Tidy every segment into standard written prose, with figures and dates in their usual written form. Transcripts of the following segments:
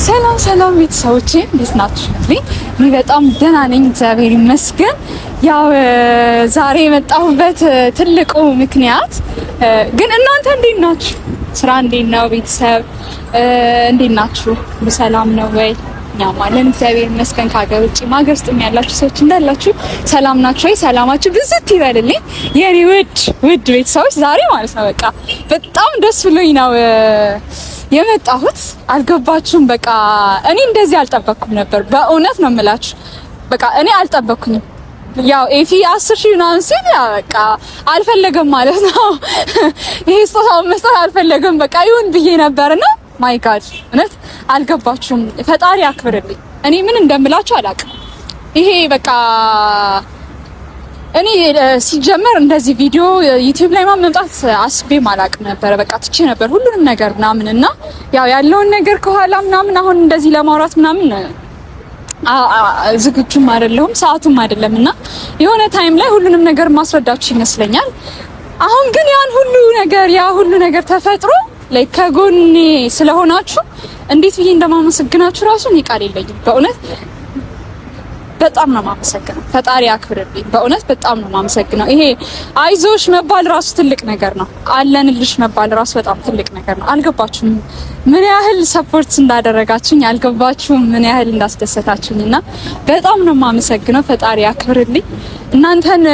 ሰላም ሰላም ቤተሰቦቼ፣ እንዴት ናችሁ? እኔ በጣም ደህና ነኝ፣ እግዚአብሔር ይመስገን። ያው ዛሬ የመጣሁበት ትልቁ ምክንያት ግን እናንተ እንዴት ናችሁ? ስራ እንዴት ነው? ቤተሰብ እንዴት ናችሁ? ሰላም ነው ወይ? እኛም አለን፣ እግዚአብሔር ይመስገን። ከሀገር ውጭ ሀገር ውስጥም ያላችሁ ሰዎች እንዳላችሁ ሰላም ናችሁ ወይ? ሰላማችሁ ብዝት ይበልልኝ የኔ ውድ ውድ ቤተሰቦች። ዛሬ ማለት ነው በቃ በጣም ደስ ብሎኝ ነው የመጣሁት። አልገባችሁም? በቃ እኔ እንደዚህ አልጠበቅኩም ነበር። በእውነት ነው የምላችሁ። በቃ እኔ አልጠበቅኩኝም። ያው ኤፊ 10,000 ምናምን ሲል ያ በቃ አልፈለገም ማለት ነው። ይሄ ስጦታውን መስጠት አልፈለገም። በቃ ይሁን ብዬ ነበርና my God፣ እውነት አልገባችሁም። ፈጣሪ አክብርልኝ። እኔ ምን እንደምላችሁ አላውቅም። ይሄ በቃ እኔ ሲጀመር እንደዚህ ቪዲዮ ዩቲዩብ ላይ መምጣት አስቤም አላውቅም ነበረ። በቃ ትቼ ነበር ሁሉንም ነገር ምናምን እና ያው ያለውን ነገር ከኋላ ምናምን አሁን እንደዚህ ለማውራት ምናምን ዝግጁም አይደለሁም፣ ሰዓቱም አይደለም እና የሆነ time ላይ ሁሉንም ነገር ማስረዳችሁ ይመስለኛል። አሁን ግን ያን ሁሉ ነገር ያ ሁሉ ነገር ተፈጥሮ like ከጎኔ ስለሆናችሁ እንዴት ብዬ እንደማመሰግናችሁ ራሱ እኔ ቃል የለኝም። በእውነት በጣም ነው የማመሰግነው። ፈጣሪ አክብርልኝ። በእውነት በጣም ነው የማመሰግነው። ይሄ አይዞሽ መባል ራሱ ትልቅ ነገር ነው። አለንልሽ መባል ራሱ በጣም ትልቅ ነገር ነው። አልገባችሁም ምን ያህል support እንዳደረጋችሁኝ፣ አልገባችሁም ምን ያህል እንዳስደሰታችሁኝ እና በጣም ነው የማመሰግነው። ፈጣሪ አክብርልኝ። እናንተን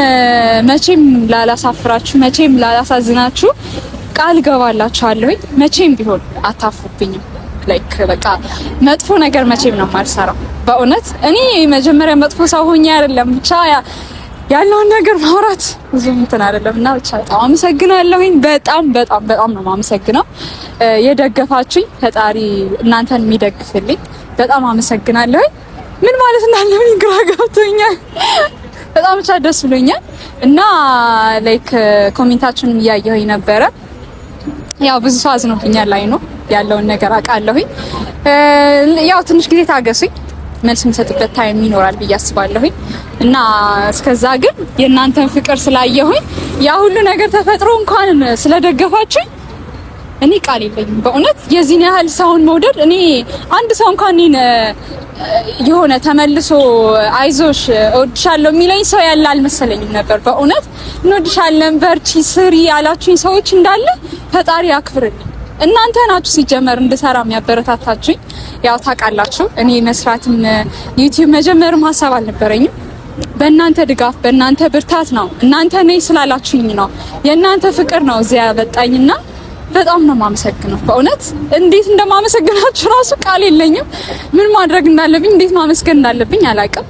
መቼም ላላሳፍራችሁ፣ መቼም ላላሳዝናችሁ ቃል ገባላችኋለሁኝ። መቼም ቢሆን አታፍሩብኝም። Like በቃ መጥፎ ነገር መቼም ነው የማልሰራው። በእውነት እኔ መጀመሪያ መጥፎ ሰው ሆኜ አይደለም፣ ብቻ ያለውን ነገር ማውራት ብዙም እንትን አይደለም እና ብቻ በጣም አመሰግናለሁኝ። በጣም በጣም በጣም ነው የማመሰግነው። የደገፋችሁኝ ፈጣሪ እናንተን የሚደግፍልኝ፣ በጣም አመሰግናለሁኝ። ምን ማለት እንዳለብኝ ግራ ገብቶኛል። በጣም ብቻ ደስ ብሎኛል እና like comment ኣችሁንም እያየሁኝ ነበረ። ያው ብዙ ሰው አዝኖብኛል፣ ላይ ነው ያለውን ነገር አውቃለሁኝ። ያው ትንሽ ጊዜ ታገሱኝ፣ መልስ የምሰጥበት time ይኖራል ብዬ አስባለሁኝ እና እስከዛ ግን የእናንተን ፍቅር ስላየሁኝ፣ ያ ሁሉ ነገር ተፈጥሮ እንኳን ስለደገፋችሁኝ እኔ ቃል የለኝም። በእውነት የዚህን ያህል ሰውን መውደድ፣ እኔ አንድ ሰው እንኳን እኔን የሆነ ተመልሶ አይዞሽ፣ እወድሻለሁ የሚለኝ ሰው ያለ አልመሰለኝም ነበር። በእውነት እንወድሻለን፣ በርቺ፣ ስሪ ያላችሁኝ ሰዎች እንዳለ ፈጣሪ ያክብርልኝ። እናንተ ናችሁ ሲጀመር እንድሰራ የሚያበረታታችሁኝ። ያው ታውቃላችሁ፣ እኔ መስራትም ዩቲዩብ መጀመርም ሀሳብ አልነበረኝም። በእናንተ ድጋፍ፣ በእናንተ ብርታት ነው፣ እናንተ ነይ ስላላችሁኝ ነው፣ የእናንተ ፍቅር ነው እዚያ ያበጣኝና በጣም ነው የማመሰግነው። በእውነት እንዴት እንደማመሰግናችሁ ራሱ ቃል የለኝም። ምን ማድረግ እንዳለብኝ፣ እንዴት ማመስገን እንዳለብኝ አላውቅም።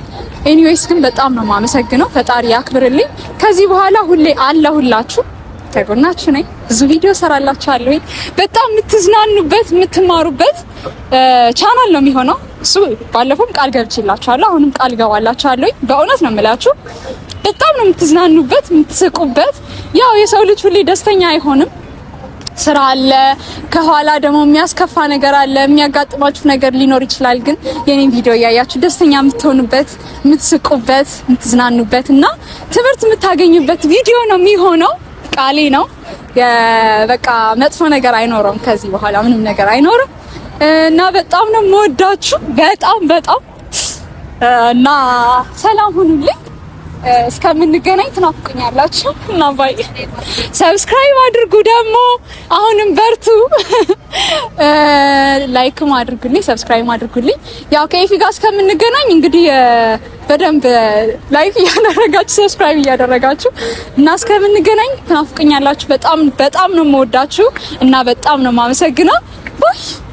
Anyways ግን በጣም ነው የማመሰግነው። ፈጣሪ ያክብርልኝ። ከዚህ በኋላ ሁሌ አለሁላችሁ፣ ከጎናችሁ ነኝ። ብዙ ቪዲዮ ሰራላችኋለሁ። በጣም የምትዝናኑበት፣ የምትማሩበት ቻናል ነው የሚሆነው። እሱ ባለፈውም ቃል ገብቼላችኋለሁ፣ አሁንም ቃል ገባላችኋለሁ። በእውነት ነው የምላችሁ፣ በጣም ነው የምትዝናኑበት፣ የምትስቁበት። ያው የሰው ልጅ ሁሌ ደስተኛ አይሆንም። ስራ አለ፣ ከኋላ ደግሞ የሚያስከፋ ነገር አለ፣ የሚያጋጥማችሁ ነገር ሊኖር ይችላል። ግን የኔን ቪዲዮ እያያችሁ ደስተኛ የምትሆኑበት፣ የምትስቁበት፣ የምትዝናኑበት እና ትምህርት የምታገኙበት ቪዲዮ ነው የሚሆነው። ቃሌ ነው። በቃ መጥፎ ነገር አይኖረውም። ከዚህ በኋላ ምንም ነገር አይኖርም እና በጣም ነው የምወዳችሁ፣ በጣም በጣም፣ እና ሰላም ሁኑልኝ። እስከምንገናኝ ትናፍቁኛላችሁ እና bye። Subscribe አድርጉ፣ ደግሞ አሁንም በርቱ። Like ም አድርጉልኝ፣ subscribe አድርጉልኝ። ያው ከኤፊ ጋር እስከምንገናኝ እንግዲህ በደንብ like እያደረጋችሁ፣ subscribe እያደረጋችሁ እና እስከምንገናኝ ትናፍቁኛላችሁ። በጣም በጣም ነው የምወዳችሁ እና በጣም ነው የማመሰግነው። Bye.